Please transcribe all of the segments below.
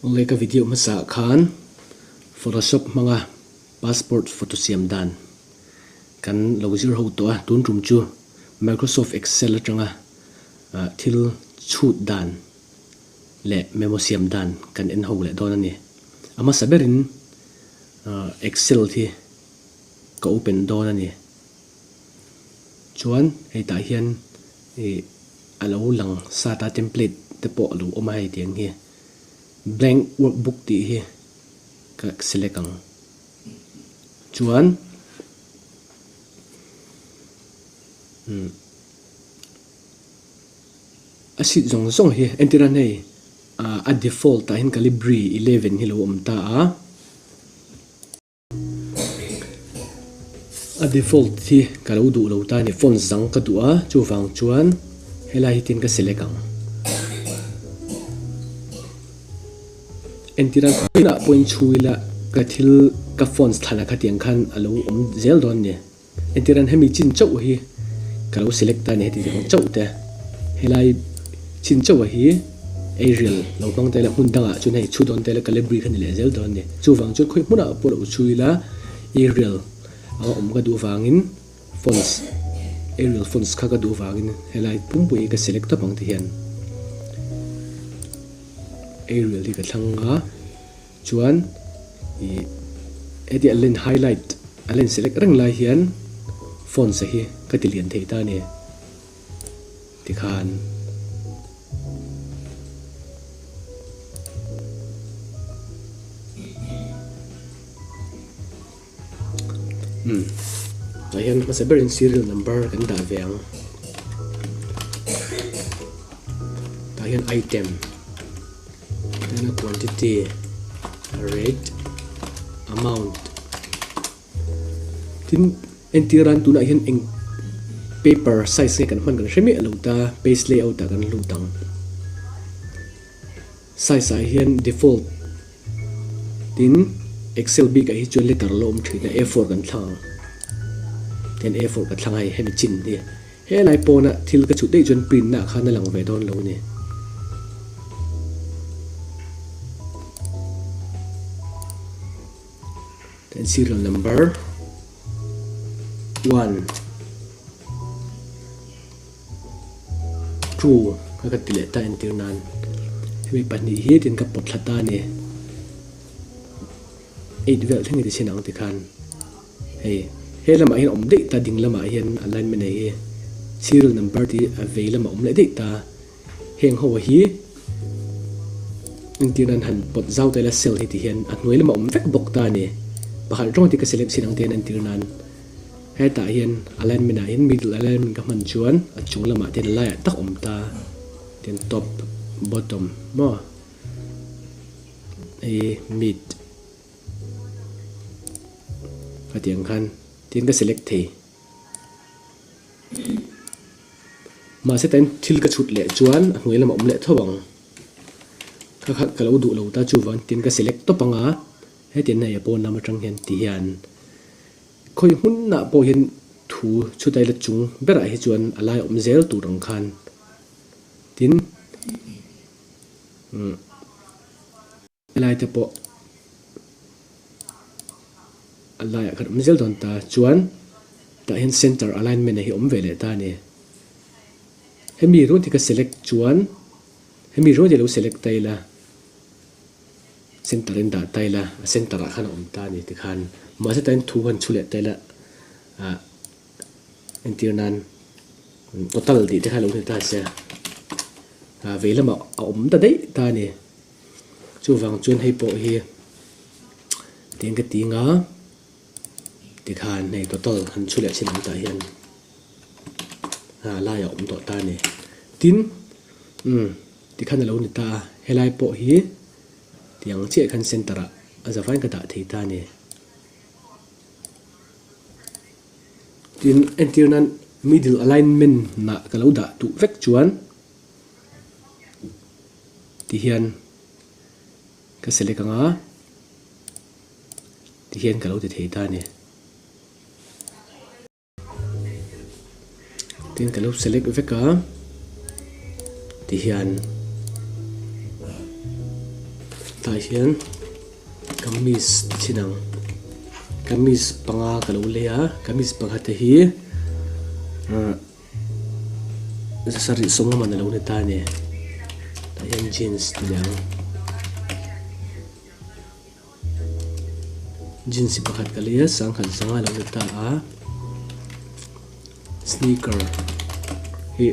Awle ka video hmasa ah khan Photoshop hmanga passport photo siam dan kan lo zir ho tawh a, tun tum chu Microsoft Excel atanga thil chhut dan leh memo siam dan kan en ho leh dawn a ni. A hmasa berin Excel hi ka open dawn a ni. Chuan hei tah hian ih a lo lang sat a template te pawh a lo awm a hei tiang hi blank workbook tih hi ka select ang. Chuan umm a sheet zawng zawng hi entir a hei ah a default ah hian calibri 11 hi lo awm ta a. A default hi ka lo duh lo ta a ni, font zang ka duh a, chuvang chuan helai hi tin ka select ang. Entir a khawiah pawhin chhui ila ka thil ka fonts thlan ah khatiang khan a lo awm zel dawn a ni. Entir an hemi chin chauh hi ka lo select ta a ni heti ang chauh te helai chin chauh a hi Arial lo hmang ta ila hmun dangah chuan hei chhu dawn ta ila Calibri kha ni leh zel dawn a ni. Chuvang chuan khawi hmunah pawh lo chhu ila Arial anga awm ka duh vangin fonts Arial fonts kha ka duh vangin helai pumpui hi ka select tawp ang ti hian Arial hi ka thlang a. Chuan ih heti a len highlight a len select reng lai hian fonts a hi ka ti lian thei ta a ni tikhan umm tah hian hmasa berin serial number kan dah ve ang tah hian item. Then a quantity, rate, amount. Tin entir an tunah hian eng paper size nge kan hman kan hre miah lo ta page layout ah kan lut ang. Size ah hian default tin excel bik ah hi chuan letter a lo awm thin a A4 kan thlang ang. Tin A4 ka thlang a hei hemi chin hi. Helai pawna thil ka chhut daih chuan print na khan a lang ve dawn lo a ni. Then serial number 1 2 ka ka ti leh ta entir nan hemi pahnih hi tin ka pawt thla ta a ni. 8 vel thleng i ti chhin ang tikhan. Hei he lamah hian awm daih ta ding lamah hian alignment hei hi serial number tih a vei lamah awm leh daih ta heng ho hi entir nan han pawt zau ta ila cell hi ti hian a hnuai lamah awm vek bawk ta a ni pakhat rawng te ka select chin ang te hian entir nan hetah hian alignment ah hian middle alignment ka hman chuan a chung lamah te hian a laiah tak awm ta tin top bottom maw hei mid. Hetiang khan tin ka select thei. Mahse tain thil ka chhut leh chuan a hnuai lamah awm leh tho ang. Kha kha ka lo duh lo ta chuvang tin ka select tawp ang a, hetiang hei a pawn lam atang hian ti hian khawi hmunah pawh hian thu chhutai la chung berah hi chuan a lai awm zel tur ang khan tin umm. Helai te pawh a laiah khan awm zel dawn ta chuan tah hian center alignment a hi awm ve leh ta a ni. Hemi ringawt hi ka select chuan hemi ringawt hi lo select ta ila center in dah ta ila a center ah khan a awm ta a ni tikhan mahse tah hian thu han chhu leh ta ila ah entir nan total tih te kha lo ni ta se ah vei lamah a awm ta daih ta a ni. Chuvang chuan hei pawh hi tiang ka ti nga tikhan hei total han chhu leh chin ang tah hian a laiah awm tawh ta a ni. Tin umm tikhan a lo ni ta a, helai pawh hi tiang chiah khan center ah a za vain ka dah thei ta a ni. Tin entir nan middle alignment ah ka lo dah duh vek chuan. Ti hian ka select ang a, ti hian ka lo ti thei ta a ni. Tin ka lo select vek a, ti hian. Tah hian kamis chin ang kamis panga ka lo lei a kamis pakhat te hi ah zasarih sawm man a lo ni ta a ni tah hian jeans ti leh ang. Jeans pakhat ka lei a sangkhat zanga a lo ni ta a sneaker hi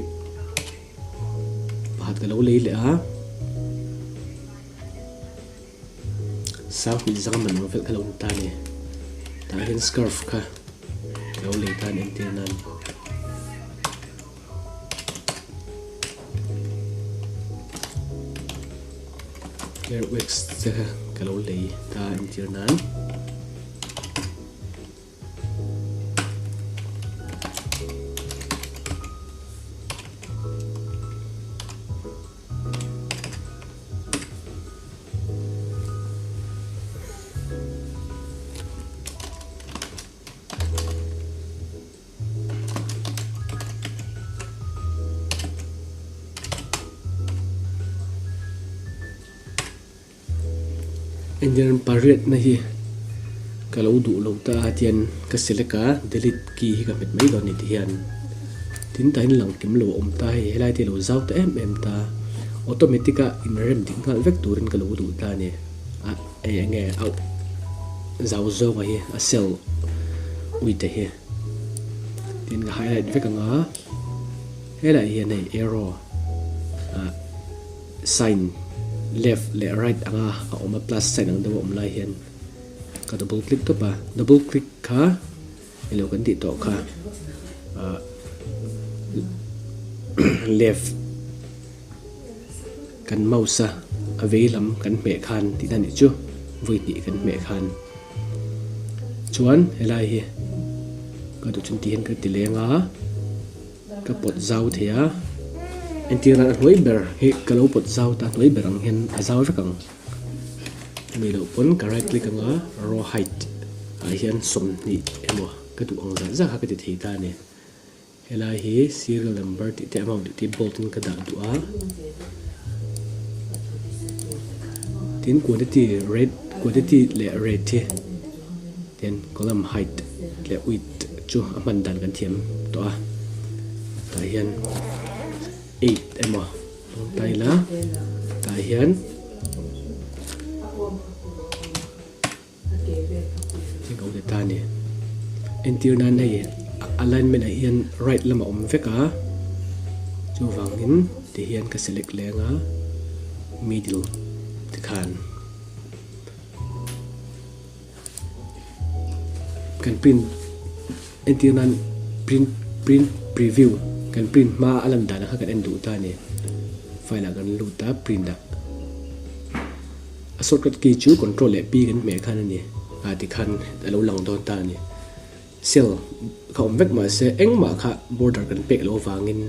pakhat ka lo lei leh a sanghnih zang man ang vel kha lo ni ta a ni tah hian scarf kha ka lo lei ta a ni entir nan. Hair wax te kha ka lo lei ta entir nan. Indian pariatna hi ka lo duh lo ta a tian ka select a delete key hi ka hmet mai dawn a ni ti hian tin tah hian lang kim lo a awm ta hei helai te hi a lo zau ta em em ta automatic a inrem dik nghal vek turin ka lo duh ta a ni a hei eng nge auh zau zawng a hi a cell ui te hi. Tin ka highlight vek ang a, helaiah hian hei arrow ah sign left leh right anga a awm a plus sign ang deuh a awm lai hian ka double click tawp a, double click kha ilo kan tih tawh kha ah left kan mouse a a vei lam kan hmeh khan tihna nih chu vawi hnih kan hmeh khan chuan helai hi ka duh chuan tih hian ka ti leng a ka pawt zau thei a entir nan a hnuai ber hi ka lo pawt zau ta a hnuai ber ang hian a zau vek ang ani loh pawn ka right click anga row height ah hian 20 emaw ka duh ang zah zah kha ka ti thei ta a ni. Helai hi serial number tih te amount tih te bold in ka dah duh a. Tin quantity rate quantity leh rate hi tin column height leh width chu a hman dan kan thiam tawh a. Tah hian 8 emaw dawn ta ila tah hian Heng ka awm ta a ni. Entir nan hei alignment ah hian right lamah a awm vek a, chuvangin ti hian ka select leng a middle tikhan kan print entir nan print print preview kan print hma a lan dan ang kha kan en duh ta a ni. File ah kan lut a print ah. A shortcut key chu control leh P kan hmeh khan a ni a tikhan a lo lang dawn ta a ni. Cell kha awm vek mahse engmah kha border kan pek loh avangin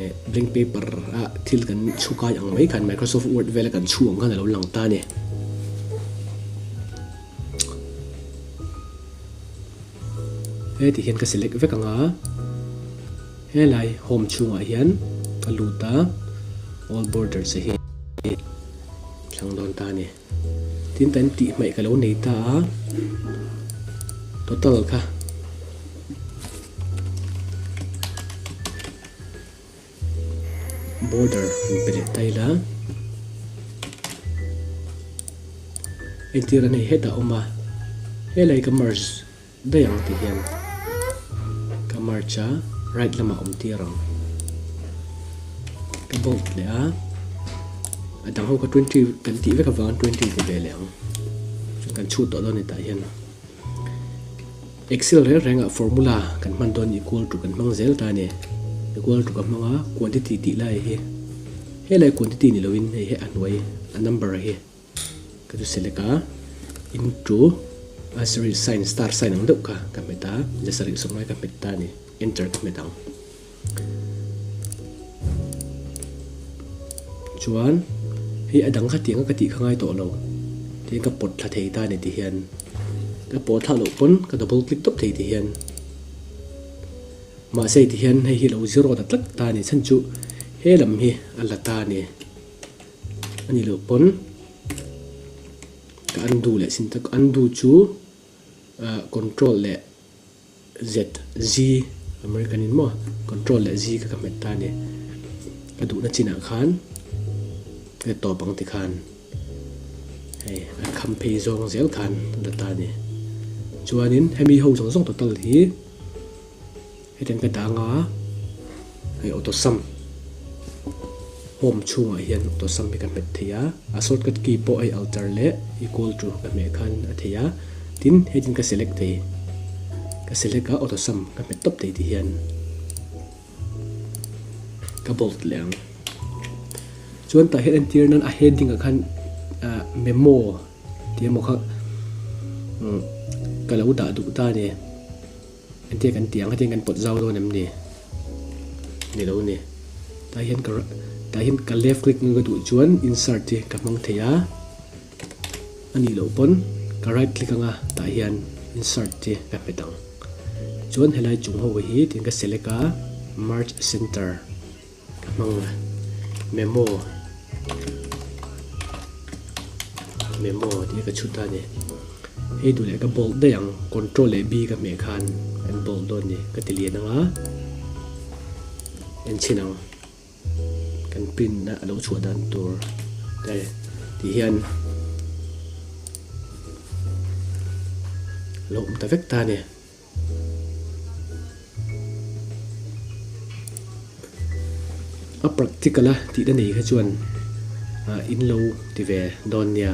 eh blank paper a thil kan chhu kai ang mai khan Microsoft Word vela kan chhu ang khan a lo lang ta a ni. Heti hian ka select vek ang a, helai home chhungah hian ka lut a all borders a hi. Thlang dawn ta a ni. Tin kan tih hmaih ka lo nei ta a, total kha border han pe leh ta ila entir a nei hetah a awm a, helai ka merge daih ang ti hian ka merge a right lamah awm tir ang ka bold leh a a dang ho kha 20 kan tih vek avangin 20 ti ve leh ang chuan kan chhut tawh dawn a ni tah hian excel reng rengah formula kan hman dawn equal to kan hmang zel ta a ni equal to ka hmang a quantity tih lai hi helai quantity ni lovin hei hi a hnuai a number hi. Ka chu select a, into a saree sign star sign ang deuh kha ka hmet a, ze saree sawm lai ka hmet ta a ni, enter ka hmet ang. Chuan hei a dang kha tiang a ka tih kha ngai tawh lo, tihian ka pawt thla thei ta a ni tihian, ka pawh thla loh pawn ka double click tawp thei tihian. Mahse tihian hei hi lo zero ta tlat ta a ni, chhan chu he lam hi a la ta a ni. A nih loh pawn Ka undo leh sin ta undo chu control leh Z Z American in maw control leh Z kha ka hmet ta a ni. Ka duhna chinah khan ka tawp ang tikhan hei a kham phei zawng zel khan a la ta a ni. Chuanin hemi ho zawng zawng total hi hetiang ka dang a hei auto sum home chhungah hian auto sum hi ka hmet thei a a shortcut key pawh hei alter leh equal to ka hmeh khan a thei a tin hei tin ka select thei ka select a auto sum ka hmet tawp thei ti hian ka bold leh ang chuan tah hian entir nan a heading ah khan ah memo tih emaw kha ka lo dah duh ta a ni. Entia kan tih ang hetiang kan pawt zau dawn em ni? Ni lo ni. Tah hian ka tah hian ka left click ka duh chuan insert hi ka hmang thei a, a nih loh pawn ka right click anga tah hian insert hi ka hmet ang. Chuan helai chung ho hi tiin ka select a merge center ka hmang a memo memo tih ka chhut a ni hei duh leh ka bold daih ang control leh b ka hmeh khan an bold dawn ni ka ti lian ang a en chhin ang kan print na a lo chhuah dan tur te ti hian a lo awm ta vek ta a ni. A practical a tih na nei kha chuan in lo ti ve dawn nia.